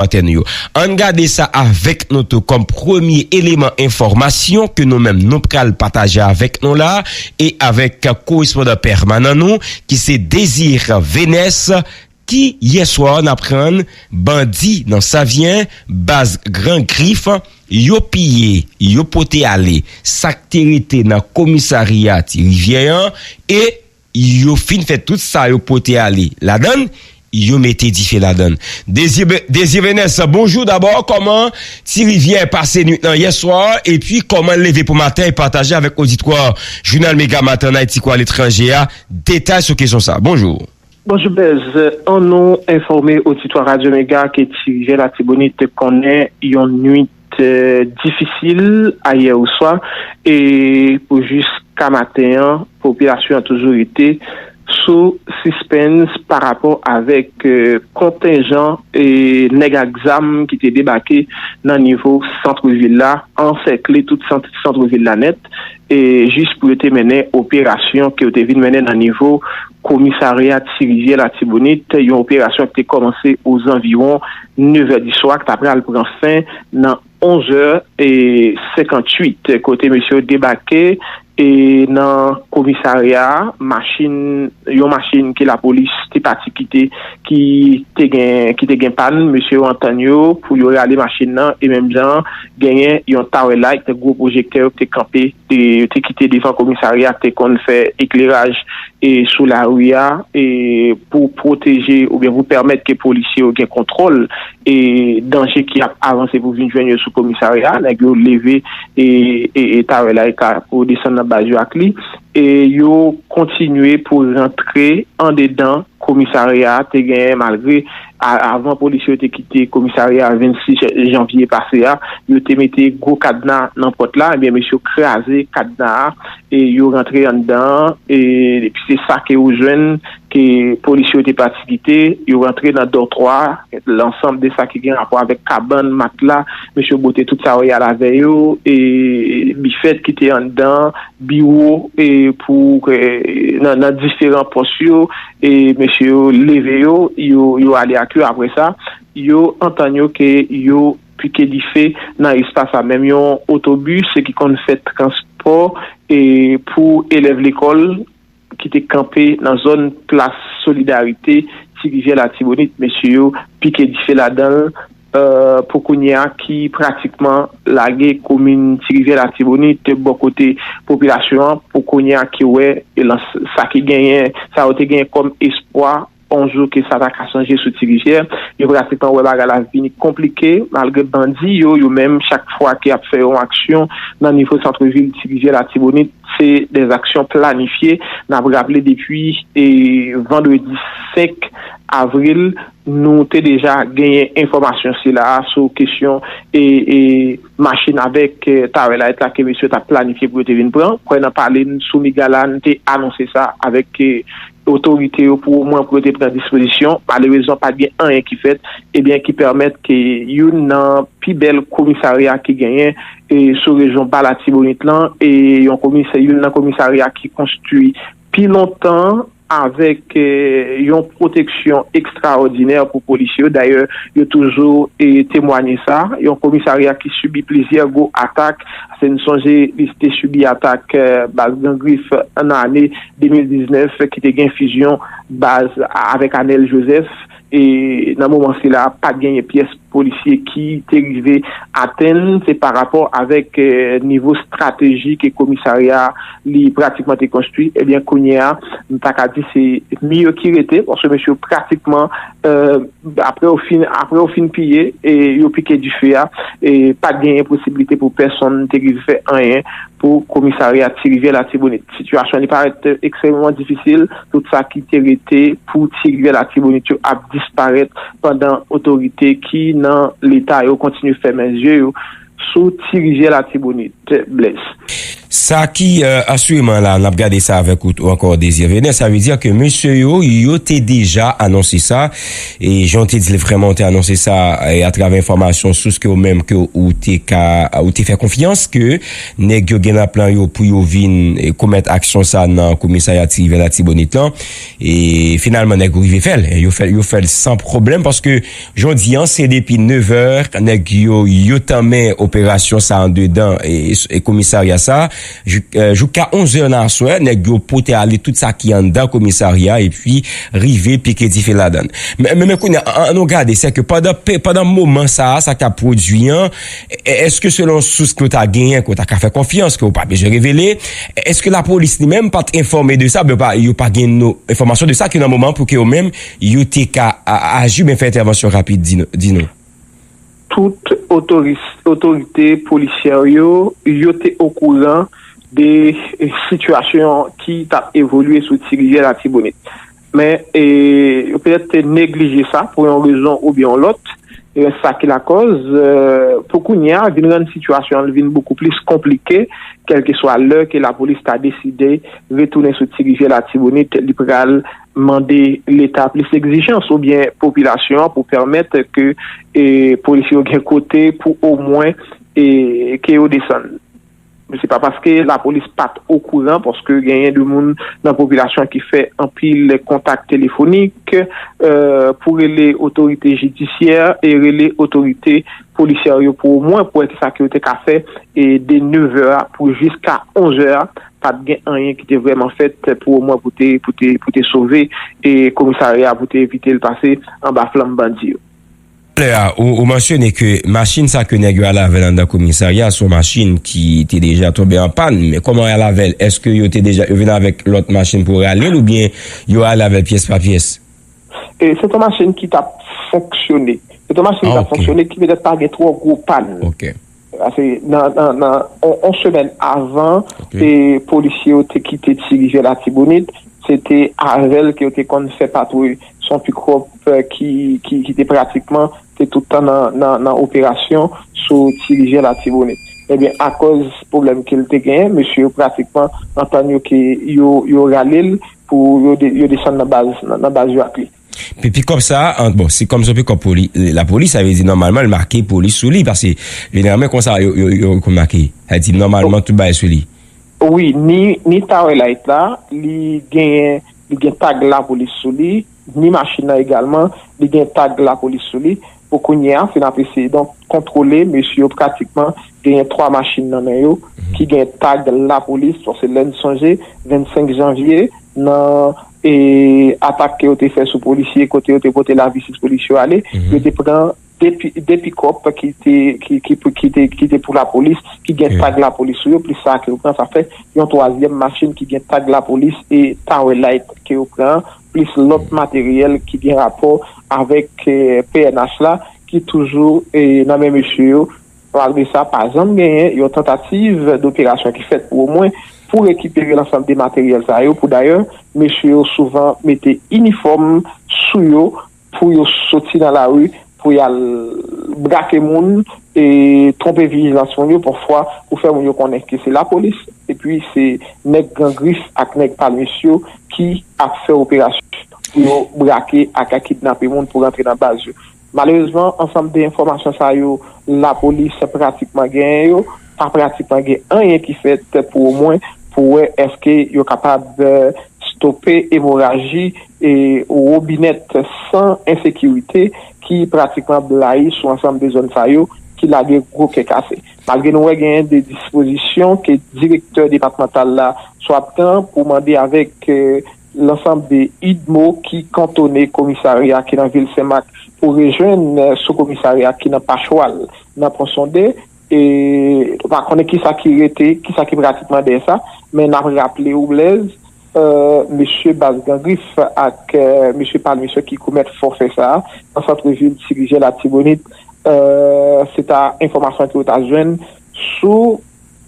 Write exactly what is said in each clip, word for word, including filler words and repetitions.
antèn yo. Ann gade sa avèk nou tou kòm premye eleman enfòmasyon ke nou menm nou pral pataje avèk nou la e avèk korespondan pèmanan nou ki se Désir Venès ki yèswa n aprann bandi nan Savyen, baz Gran Grif, yo piye, yo pote ale sa k te rete nan komisarya Ti Rivyè an e yo fin fè tout sa yo pote ale ladan l, yo mete dife ladan l. Dezi, Dezi Venès, bonjou dabò. Kòman Ti Rivyè pase nwit lan yèswa? Epi kòman l leve pou maten? Pataje avèk oditwa Jounal Mega Maten an Ayiti kou aletranje a detay sou kesyon sa. Bonjou. Bonjou Bez, annou enfòme oditwa Radyo Mega ke Ti Rivyè Latibonit te konnen yon nwit eh, difisil ayè oswa e pou jiska maten an, popilasyon an toujou rete sou sispens pa rapò avèk eh, kontenjan e nèg ak zam ki te debake nan nivo sant vil la, ansèkle tout sant sant vil la nèt e jis pou yo te mennen operasyon ke yo te vin mennen nan nivo komisarya Ti Rivyè Latibonit, yon operasyon ki te kòmanse ozanviwon nevè di swa, ki ta pral pran fen nan onzè e senkantuit, kote mesye yo debake e nan komisarya a, machin, yon machin ke lapolis te pati kite ki te gen ki te gen pàn, mesye yo antann yo pou yo rale machin nan e menm jan genyen yon tower light, gwo pwojektè yo ki te kanpe te, te kite devan komisarya ki te konn fè ekleraj e sou lari a e pou pwoteje oubyen pou pèmèt ke polisye yo gen kontwòl e danje ki ap avanse pou vin jwenn yo sou komisarya a, nèg yo leve e, e, e tawè la e ka pou desann nan baz yo ak li e yo kontinye pou rantre andedan komisarya a te genyen malgre a- avan polisye yo te kite komisarya a vennsis janvye pase a, yo te mete gwo kadna nan pòt la, ebyen mesye yo kraze kadna a e yo rantre anndan e epi se sa ke ou jwenn ke polisye yo te pati kite, yo rantre nan dòtwa a, lansanm de sa ki gen rapò avèk kabann, matla, mesye yo bwote tout sa yo y al avè yo, e bifèt ki te anndan, biwo e pou e, nan, nan diferan pòs yo, e mesye yo leve yo, yo, yo ale ak yo apre sa, yo antann yo ke yo pike dife nan espas la. Menm yon otobis ki konn fè transpò e pou elèv lekòl ki te kanpe nan zòn plas Solidarite, Ti Rivyè Latibonit, mesye yo pike dife ladan l, pou kounye a ki pratikman lage komin Ti Rivyè Latibonit bò kote popilasyon an, pou kounye a ki wè sa ki genyen, sa yo te genyen kòm espwa, yon jou ke sa ta ka chanje sou Ti Rivyè, yo pratikman wè bagay la vini konplike, malgre bandi yo, yo menm, chak fwa ke y ap fè yon aksyon nan nivo sant vil Ti Rivyè Latibonit, se de aksyon planifye. N ap raple depi e, vandredi senk avril, nou te deja genyen enfòmasyon sila a sou kesyon e, e, machin avèk e, tawè la, et la ke mesye t ap planifye pou yo te vin pran. Kwè nan pale n sou Mega la, n te anonse sa avèk e, otorite yo pou omwen pou yo te pran dispozisyon. Malerezman, pa t gen anyen ki fèt, ebyen ki pèmèt ke youn nan pi bèl komisarya ki genyen e, sou rejyon Ba Latibonit lan, e yon komisè, youn nan komisarya ki konstwi pi lontan avèk e, yon pwoteksyon ekstraòdinè pou polisye yo. Dayè, yo toujou e, temwanye sa. Yon komisarya ki sibi plizyè gwo atak. Se n sonje li te sibi atak e, baz Gran Grif nan ane de mil diznèf ki te gen fizyon baz avèk Anèl Jozèf. E nan moman sila, pa t genyen pyès polisye ki te rive atenn. Se pa rapò avèk e, nivo estratejik e komisarya a li pratikman te konstwi. Ebyen, kounye a, m ta ka di se mi yo ki rete, paske mesye yo pratikman, e, apre yo fin, apre yo fin piye, e yo pike dife a, e pa t genyen posiblite pou pèsonn te rive fè anyen pou komisarya Ti Rivyè Latibonit. Sitiyasyon li parèt ekstrèmeman difisil. Tout sa ki te rete pou Ti Rivyè Latibonit yo ap disparèt pandan otorite ki nan Leta yo kontinye fèmen zye yo sou Ti Rivyè Latibonit. Bless. Sa ki, euh, asireman la, n ap gade sa avèk ou, ou ankò, Désir Vénère, sa vle di ke mesye yo, yo te deja anonse sa, e jan w te di l, vrèman, w te anonse sa, e atravè enfòmasyon, sous ke w menm, ke ou te ka, ou te fè konfyans ke nèg yo gen nan plan yo pou yo vin, e, komèt aksyon sa nan komisarya Ti Rivyè Latibonit lan. E finalman, nèg yo rive fè l. Yo fè, yo fè l san pwoblèm paske jodi an, se depi nevè, nèg yo, yo tanmen operasyon sa anndedan e, e komisarya sa. Jou-, e, jouka onzè nan aswè, nèg yo pote ale tout sa ki anndan komisarya epi rive pike dife ladan l. Men, men, men kounye a, an, an nou gade, se ke pandan, pe- pandan moman sa a, sa k ap pwodui an, e- èske selon sous ke w ta genyen, ke w ta ka fè konfyans, ke w pa bezwen revele, èske lapolis li menm pa t enfòme de sa, oubyen pa, yo pa gen no- enfòmasyon de sa ke nan moman pou ke yo menm, yo te ka a- aji, oubyen fè entèvansyon rapid, di nou, di nou. Tout otoris- otorite polisyè yo, yo te okouran de, e, sitiyasyon ki t ap evolye sou Ti Rivyè Latibonit. Men, e, yo petèt te neglije sa pou yon rezon oubyen yon lòt. E sa ki lakòz, e, pou kounye a, vin rann sitiyasyon an vin bokou plis konplike, kèlkeswa lè ke lapolis ta deside retounen sou Ti Rivyè Latibonit, li pral mande Leta plis egzijans oubyen popilasyon an pou pèmèt ke, e, polisye yo gen kote pou omwen, e, ke yo desann. Se pa paske lapolis pa t okouran, paske genyen de moun nan popilasyon ki fè anpil kontak telefonik, e, pou rele otorite jidisyè e rele otorite polisyè yo pou omwen pou wè kisa ke yo te ka fè, e de nevè a pou jiska onzè a, pa t gen anyen ki te vrèman fèt pou omwen pou te, pou te, pou te sove e komisarya a, pou te evite l pase anba flanm bandi yo. Talè a, ou, ou mansyone ke machin sa ke nèg yo al avè l anndan komisarya, se yon machin ki te deja tonbe an pàn. Men kòman y al avè l? Èske yo te deja, yo vin avèk lòt machin pou rale l, oubyen yo al avè l pyès pa pyès? E se t yon machin ki t ap fonksyone. Se t yon machin ki t ap fonksyone, ki petèt pa gen twò gwo pàn. Paske nan, nan, nan on, on semèn avan, e polisye yo te kite Ti Rivyè Latibonit, se te avè l ke yo te konn fè patwouy. Se yon pikòp, e, ki, ki, ki te pratikman te tout tan nan, nan, nan operasyon sou Ti Rivyè Latibonit. Ebyen, akòz pwoblèm ke l te genyen, mesye yo pratikman antann yo ke yo, yo rale l pou yo, de, yo desann nan baz, nan, nan baz yo ak li. Pi- Pikòp sa a, an- bon, se kòm se yon pikòp poli- lapolis, sa vle di nòmalman l make polis sou li, paske jeneralman konsa yo, yo, yo konn make. Sa vle di nòmalman tout bagay sou li. Wi, ni, ni Tower Light la, li genyen, li gen tag lapolis sou li, ni machin nan egalman, li gen tag lapolis sou li. Pou kounye a, fin ap eseye donk kontwole mesye yo, pratikman genyen twa machin nan men yo ki gen tag lapolis, paske lè n sonje, vennsenk janvye, nan, e, atak ke yo te fè sou polisye, kote yo te pote lavi sis polisye yo ale, yo te pran de pi- de pikòp ki te, ki, ki, pou- ki te, ki te pou lapolis, ki gen tag lapolis sou yo, plis sa ke yo pran, sa fè yon twazyèm machin ki gen tag lapolis e Tower Light ke yo pran, plis lòt materyèl ki gen rapò avèk, e, P N H la, ki toujou, e, nan men mesye yo. Malgre sa, pa janm genyen yon tantativ doperasyon ki fèt pou omwen pou rekipere lansanm de materyèl sa yo. Pou dayè, mesye yo souvan mete inifòm sou yo pou yo soti nan lari, pou y al brake moun e twonpe vijilans moun yo, pafwa pou fè moun yo konnen ke se lapolis, epi se nèg Gran Grif ak nèg Palmis yo ki ap fè operasyon pou yo brake ak kidnape moun pou rantre nan baz yo. Malerezman, ansanm de enfòmasyon sa yo, lapolis pratikman genyen yo, pa pratikman gen anyen ki fèt pou omwen pou wè èske yo kapab, eh, stope emoraji e wobinèt san ensekirite ki pratikman blayi sou ansanm de zòn sa yo, ki lage gwo kè kase. Malgre nou wè genyen de dispozisyon ke direktè depatmantal la, SWAT, pran pou mande avèk, eh, lansanm de UDMO ki kantone komisarya ki nan vil Senmak pou rejwenn, eh, sou komisarya ki nan Pachwal, nan Pon Sonde. E nou pa konnen kisa ki rete, kisa ki pratikman dèyè sa, men n ap raple w, Blaise, eh, mesye Baz Gran Grif ak, eh, mesye Palmis ki komèt fòfè sa a nan sant vil Ti Rivyè Latibonit, eh, se ta enfòmasyon ke yo ta jwenn sou,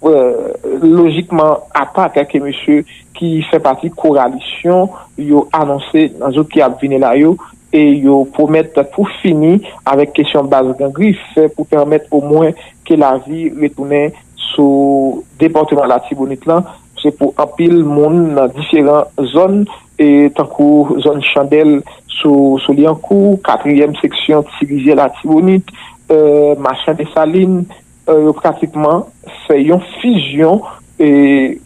eh, lojikman, atak ke mesye ki fè pati kowalisyon yo anonse nan jou ki ap vini la yo, e yo pwomèt pou fini avèk kesyon Baz Gran Grif pou pèmèt omwen ke lavi retounen sou depatman Latibonit lan, se pou anpil moun nan diferan zòn, e tankou zòn Chandèl sou, sou Lyankou, katriyèm seksyon Ti Rivyè Latibonit, e, Machan Desalin, e, yo pratikman fè yon fizyon, e,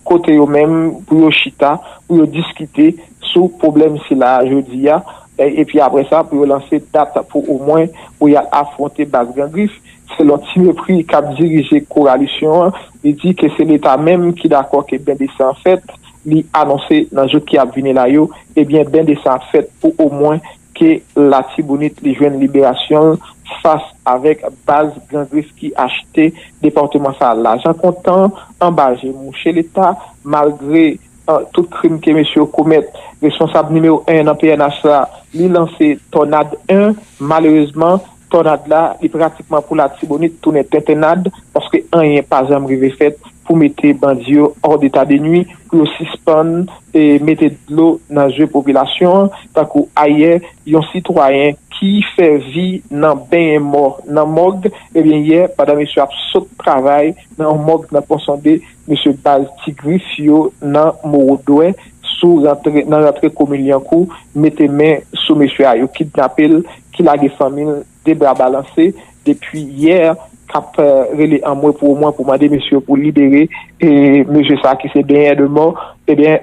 kote yo menm pou yo chita, pou yo diskite sou pwoblèm sila a jodi a, e, epi apre sa, pou yo lanse dat pou omwen pou y al afwonte baz Gran Grif. Selon Ti Mepri k ap dirije Kowalisyon an, li di ke se Leta menm ki dakò ke ben de san fèt, li anonse nan jou ki ap vini la yo, ebyen, ben de san ap fèt pou omwen ke Latibonit li jwenn liberasyon l fas avèk baz Gran Grif ki achte depatman sa a lajan kontan, anba je mouche Leta, malgre, e, tout krim ke mesye yo komèt, responsab nimewo en nan P N H la, li lanse tònad en, malerezman, tònad la, li pratikman pou Latibonit tounen tentennad, paske anyen pa janm rive fèt pou mete bandi yo hors d'état de nuire, pou yo sispann, e, mete dlo nan zye popilasyon an, tankou ayè, yon sitwayen ki fè vi nan benyen mò nan mòg, ebyen, yè, pandan mesye ap sot travay nan yon mòg nan Ponsonde, mesye baz Ti Grif yo nan Mowo Dwè, sou rantre, nan rantre komin Lyankou, mete men sou mesye a, yo kidnape l, ki lage fanmi l de bra balanse depi yè, k ap, e, rele anmwe pou omwen pou mande mesye yo pou libere, e, mesye sa a ki se benyen de mò, ebyen,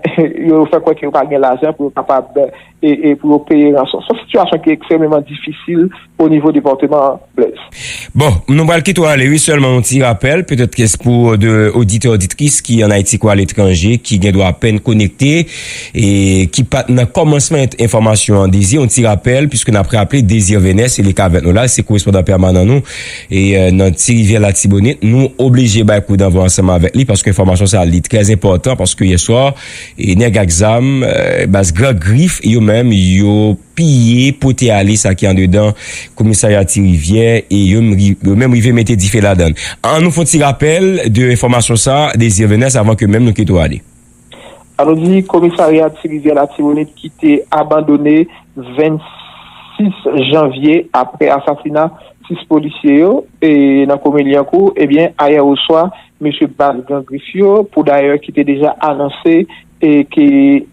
yo fè kwè ke yo pa gen lajan pou yo kapab, e, e pou yo peye ranson. Se yon sitiyasyon ki ekstrèmeman difisil o nivo depatman an, Blaise. Bon, nou pral kite w ale, wi, sèlman yon ti rapèl, petèt ke se pou de oditè, oditris ki ann Ayiti kou aletranje, ki gen dwa apèn konekte, e ki pa t nan kòmansman ent-, enfòmasyon an, Dezi, yon ti rapèl, piske n ap raple, Désir Venès, li ka avèk nou la, se korespondan pèmanan nou, e, e, nan Ti Rivyè Latibonit, nou oblije bay kout anvan ansanm avèk li, paske enfòmasyon sa a, li trè enpòtan, paske yè swa, e, nèg ak zam, e, baz Gran Grif, yo menm, yo piye, pote ale sa ki andedan komisarya Ti Rivyè, e yo, yo menm rive mete dife ladan l. An nou fè yon ti rapèl de enfòmasyon sa a, Désir Venès, avan ke menm nou kite w ale. An nou di komisarya Ti Rivyè Latibonit ki te abandone vennsis janvye apre asasina sis polisye yo, e nan komin Lyankou, ebyen, ayè oswa, mesye baz Gran Grif yo, pou dayè ki te deja anonse, e ke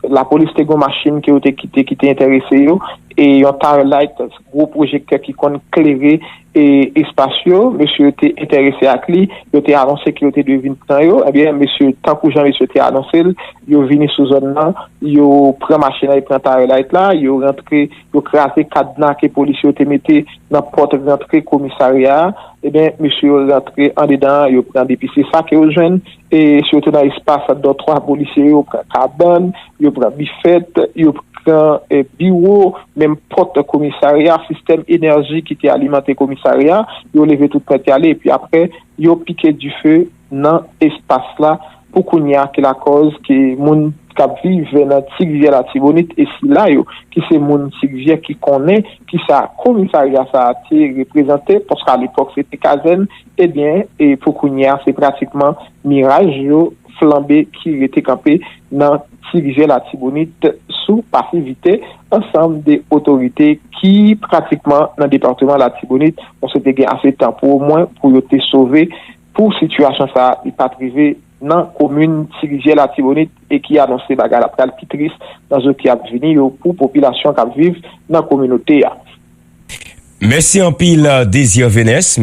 lapolis te gen yon machin ke yo te kite ki te enterese yo, e yon Tower Light, gwo pwojektè ki konn klere, e, espas yo, mesye yo te enterese ak li, yo te anonse ke yo te dwe vin pran yo, ebyen, mesye, tankou jan mesye te anonse l, yo vini sou zòn nan, yo pran machin nan, yo pran Tower Light la, yo rantre, yo kraze kadna ke polisye yo te mete nan pòt rantre komisarya a, ebyen, mesye yo rantre andedan an, yo pran depi se sa ke yo jwenn, e sitou nan espas dòtwa polisye yo pran kabann, yo pran bifèt, yo pran, e, biwo, menm pòt komisarya, sistèm enèji ki te alimante komisarya, yo leve tout pòt yo ale, epi apre, yo pike dife nan espas la, pou kounye a ki lakòz ke moun k ap viv nan Ti Rivyè Latibonit e sila yo ki se moun Ti Rivyè ki konnen kisa komisarya sa a te reprezante, paske alepòk se te kazèn, ebyen, e pou kounye a, se pratikman miraj yo flanbe ki rete kanpe nan Ti Rivyè Latibonit sou pasivite ansanm de otorite ki pratikman nan depatman Latibonit, paske te gen ase tan pou omwen pou yo te sove pou sitiyasyon sa a li pa t rive nan komin Ti Rivyè Latibonit e ki anonse bagay la pral pi tris nan jou ki ap vini yo pou popilasyon k ap viv nan kominote a. Mèsi anpil, Désir Venès.